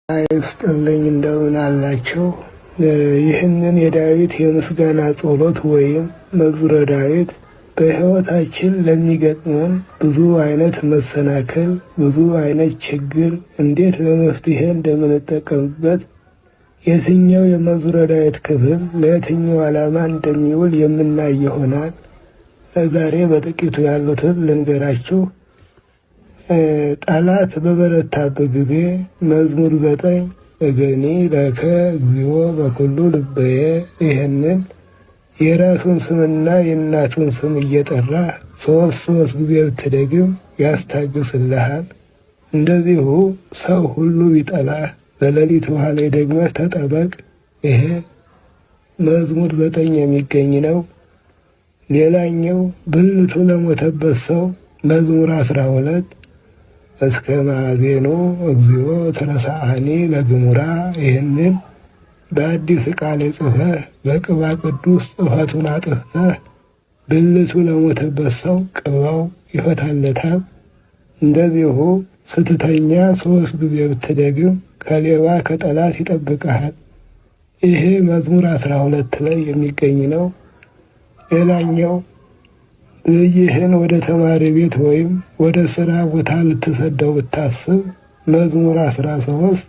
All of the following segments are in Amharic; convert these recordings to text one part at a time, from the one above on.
ይስጥልኝ እንደምን አላችሁ? ይህንን የዳዊት የምስጋና ጸሎት ወይም መዝሙረ ዳዊት በሕይወታችን ለሚገጥመን ብዙ አይነት መሰናክል፣ ብዙ አይነት ችግር እንዴት ለመፍትሄ እንደምንጠቀምበት፣ የትኛው የመዝሙረ ዳዊት ክፍል ለየትኛው ዓላማ እንደሚውል የምናይ ይሆናል። ለዛሬ በጥቂቱ ያሉትን ልንገራችሁ። ጠላት በበረታበት ጊዜ መዝሙር 9 እገኒ ለከ እግዚኦ በኩሉ ልበየ፣ ይህንን የራሱን ስምና የእናቱን ስም እየጠራ ሶስት ሶስት ጊዜ ብትደግም ያስታግስልሃል። እንደዚሁ ሰው ሁሉ ቢጠላህ በሌሊት ውሃ ላይ ደግመህ ተጠመቅ። ይሄ መዝሙር 9 የሚገኝ ነው። ሌላኛው ብልቱ ለሞተበት ሰው መዝሙር 12 እስከ ማዜኑ እግዚኦ ተረሳአኒ ለግሙራ፣ ይህንን በአዲስ ቃል ጽፈህ በቅባ ቅዱስ ጽፈቱን አጥፍተህ ብልቱ ለሞተበት ሰው ቅባው ይፈታለታል። እንደዚሁ ስትተኛ ሶስት ጊዜ ብትደግም ከሌባ ከጠላት ይጠብቀሃል። ይሄ መዝሙር 12 ላይ የሚገኝ ነው። ሌላኛው ልጅህን ወደ ተማሪ ቤት ወይም ወደ ስራ ቦታ ልትሰደው ብታስብ መዝሙር 13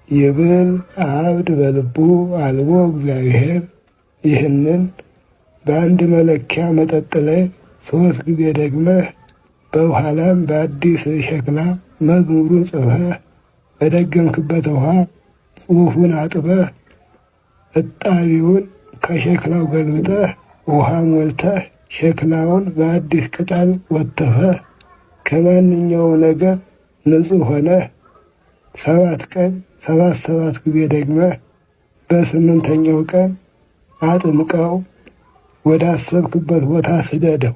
ይብል አብድ በልቡ አልቦ እግዚአብሔር፣ ይህንን በአንድ መለኪያ መጠጥ ላይ ሶስት ጊዜ ደግመህ በኋላም በአዲስ ሸክላ መዝሙሩን ጽፈህ በደገምክበት ውሃ ጽሑፉን አጥበህ እጣቢውን ከሸክላው ገልብጠህ ውሃ ሞልተህ ሸክላውን በአዲስ ቅጠል ወትፈህ ከማንኛውም ነገር ንጹሕ ሆነህ 7 ቀን ሰባት ሰባት ጊዜ ደግመህ በስምንተኛው ቀን አጥምቀው ወደ አሰብክበት ቦታ ስደደው።